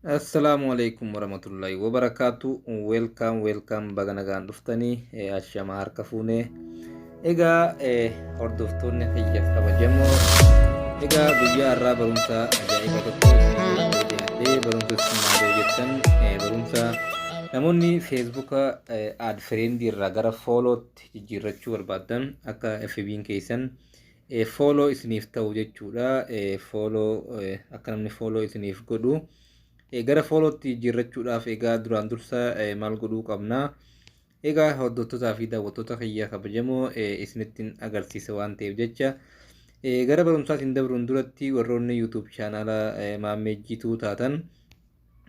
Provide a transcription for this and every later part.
Assalaamu alaikum warahmatullahi wabarakaatu. Welcome, welcome, baga nagaan dhuftanii. Ashama, harka fuunee. Egaa hordoftoonni kiyya kabajamoo, egaa guyyaa har'aa barumsa ajaa'iba tokko isinii dhiyaadhee. Barumsa isin maal jettan, barumsa namoonni Feesbuuka add friendii irraa gara followtti jijjiirrachuu barbaadan, akka FB'n keessan follow isiniif ta'u jechuudha. Follow, akka namni follow isiniif godhu gara followtti jijjiirrachuudhaaf, egaa duraan dursa maal godhuu qabna? Egaa hordoftootaa fi daawwattoota kiyya kabajamoo, isinittiin agarsiisa waan ta'eef jecha, gara barumsaatiin dabruun duratti, warroonni YouTube chaanaala Maammee Jiituu taatan,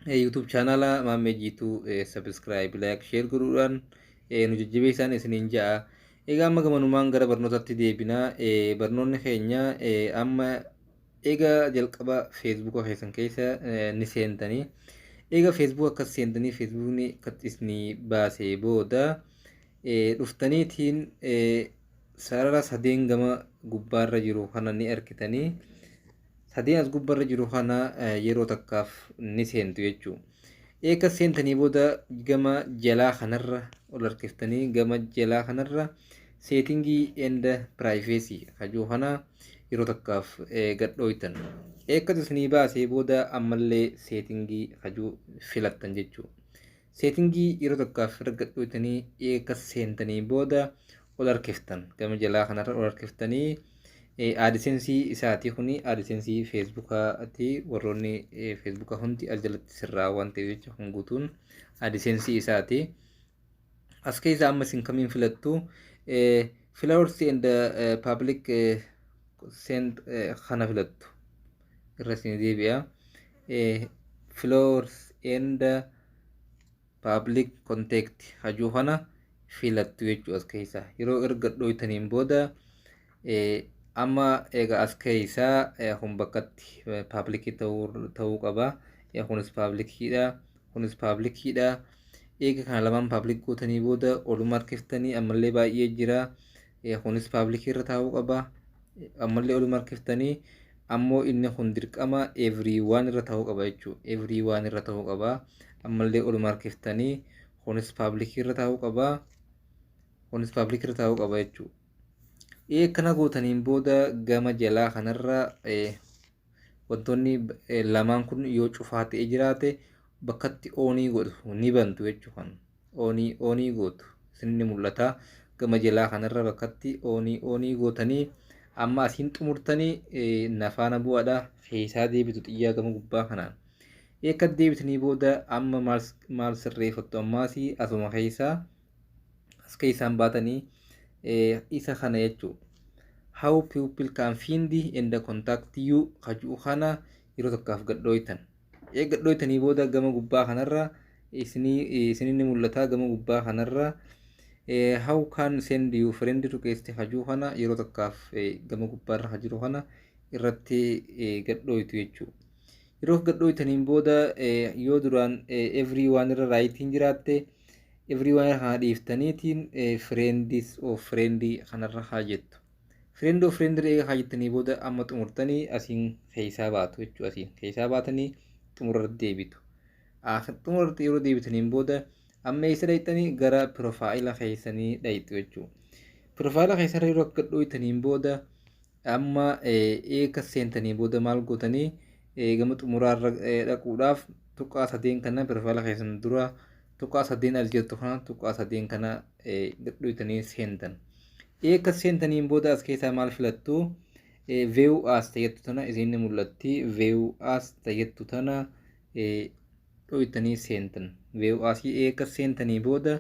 YouTube chaanaala Maammee Jiituu subscribe, like, share godhuudhaan nu jajjabeessaan isiniin ja'a. Egaa amma gamanumaan gara barnootaatti deebinaa. Barnoonni keenya amma egaa jalqaba Feesbuuka keessan keessa ni seentanii. Egaa Feesbuuk akkas seentanii, Feesbuukni akkas isinii baasee booda, dhuftaniitiin sarara sadeen gama gubbaarra jiru kana ni argitanii. Sadeen as gubbaarra jiru kana yeroo takkaaf ni seentu jechuudha. Eega seentanii booda, gama jalaa kanarra ol harkiftanii, gama jalaa kanarra setting and privacy hajuu kana yeroo takkaaf gadhooytan. Eeggatu isinii baasee booda, ammallee setting hajuu filattan jechuudha. Setting yeroo takkaaf irra gadhooytanii, eega seentanii booda, ol harkiftan, gama jalaa kanarra ol harkiftanii. AdSense isaati kuni, AdSense Feesbuukaati. Warroonni Feesbuukaa hundi as jalatti sirraa waan ta'eef jecha, kun guutuun AdSense isaati. As keessa amma isin kamiin filattu? Followers and public send kana filattu. Irra isin deebi'a. Followers and public contact hajuu kana filattu jechuudha as keessa. Yeroo erga dhoytaniin booda, amma egaa as keessaa kun bakkatti publicii ta'uu qaba. Kunis publiciidha. Kunis publiciidha. Eega kana lamaan public gootanii booda, oluma harkiftanii, ammallee baay'ee jira. Kunis publicii irra taa'uu qaba. Ammallee oluma harkiftanii, ammoo inni kun dirqama everyone irra ta'uu qaba jechuudha. Everyone irra ta'uu qaba. Ammallee oluma harkiftanii, kunis publicii irra taa'uu qaba. Kunis publicii irra taa'uu qaba jechuudha. Eega kana gootaniin booda, gama jalaa kanarra wantoonni lamaan kun yoo cufaa ta'ee jiraate, bakkatti onii godhu ni bantu jechuudha. Onii onii gootu, isin ni mul'ata. Gama jalaa kanarra bakkatti onii onii gootanii, amma asiin xumurtanii nafaana bu'aadha. Keessaa deebitu xiyyaa gama gubbaa kanaan. Eega deebitanii booda, amma maal sirreeffattu? Ammaasii asuma keessaa, as keessaan baatanii isa kana jechuudha. How people can find and contact you hajuu kana yeroo tokkaaf gadhooytan. Eega gadhooytanii booda, gama gubbaa kanarra isinii ni mul'ata. Gama gubbaa kanarra how can send you friend request hajuu kana yeroo tokkaaf gama gubbaarra jiru kana irratti gadhooytu jechuudha. Yeroo gadhooytaniin booda, yoo duraan everyone irra rightiin jiraatte, everyone kana dhiiftaniitiin friends of friend kanarra haa jettu. Friend of friend eega haa jettanii booda, amma xumurtanii asiin keessaa baatu jechuudha. Asiin keessaa baatanii xumurratti deebitu. Xumurratti yeroo deebitaniin booda, amma eessa dhayxanii? Gara profile keessanii dhayxu jechuudha. Profile keessarra yeroo akka dhoytaniin booda, amma eega seentanii booda, maal gootanii? Gama xumuraarra dhaquudhaaf tuqaa sadeen kana, profile keessan dura tuqaa sadeen as jirtu kana, tuqaa sadeen kana gadhoytanii seentan. Eega seentaniin booda, as keessaa maal filattu? View as tajettu tana isin ni mul'atti. View as tajettu tana dhoytanii seentan. View asii eega seentanii booda,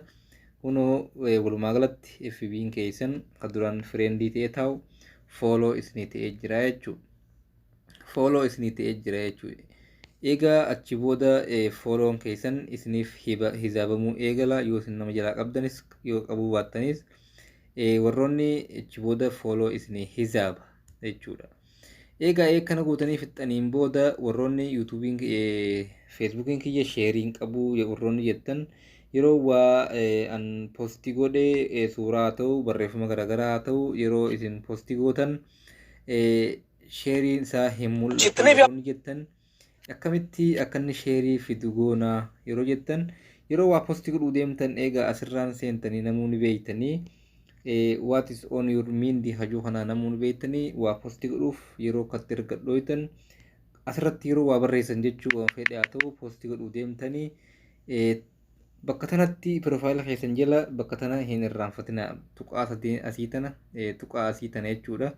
kunoo walumaa galatti FB'n keessan kan duraan friendii ta'ee taa'u follow isinii ta'ee jira jechuudha. Follow isinii ta'ee jira jechuudha. Egaa achi booda follown keessan isiniif hizaabamuu eegala. Yoo isin nama jalaa qabdanis, yoo qabuu baattanis, warroonni achi booda follow isinii hizaaba jechuudha. Egaa kana gootanii fixxaniin booda, warroonni YouTubeiin Facebookiin kiyya shareiin qabu warroonni jettan, yeroo waa an postii godhee, suuraa haa ta'u, barreeffama garaagaraa haa ta'u, yeroo isin postii gootan shareiin isaa hin mul'atu warroonni jettan, Akkamitti akka inni share fidu goonaa yeroo jettan, yeroo waa post godhuu deemtan egaa asirraan seentanii namoonni beeytanii, "What is on your mind" hajuu kanaa namoonni beeytanii, waa post godhuuf yeroo akkatti erga dhooytan asirratti yeroo waa barreessan jechuu, waan fedhe haa ta'u post godhuu deemtanii, bakka tanatti profile keessan jala bakka tana hin irraanfatina, tuqaa asii tana, tuqaa asii tana jechuudha.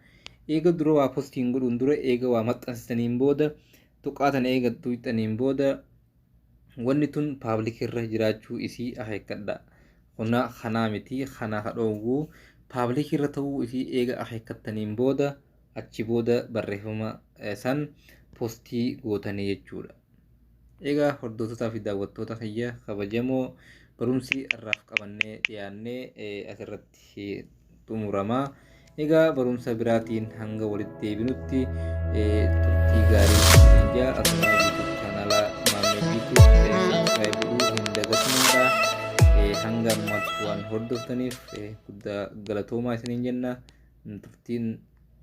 Eega dura waa postiin godhuun dura, eega waa maxxansitaniin booda, tuqaa tana eega tuqxaniin booda, wanni tun public irra jiraachuu isii akeekkadha. Kuna kanaa miti, kanaa ka dhoowwu public irra ta'uu isii eega akeekkattaniin booda, achi booda barreeffama san post gootanii jechuudha. Egaa hordoftootaa fi daawwattoota kiyya kabajamoo, barumsi irraaf qabannee dhiyaannee asirratti xumuramaa. Egaa barumsa biraatiin hanga walitti deebinutti turtii gaarii isiniin jaa. Akkuma YouTube channel Maammee Jiituu subscribe godhuu hin dagatinaadha. Hanga ammaatti waan hordoftaniif guddaa galatoomaa isiniin jenna. Turtiin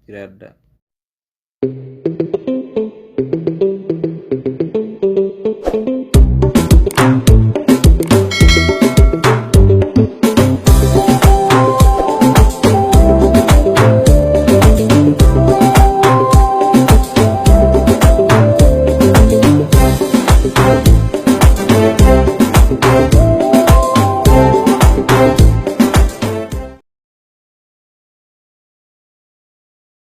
jiraadha.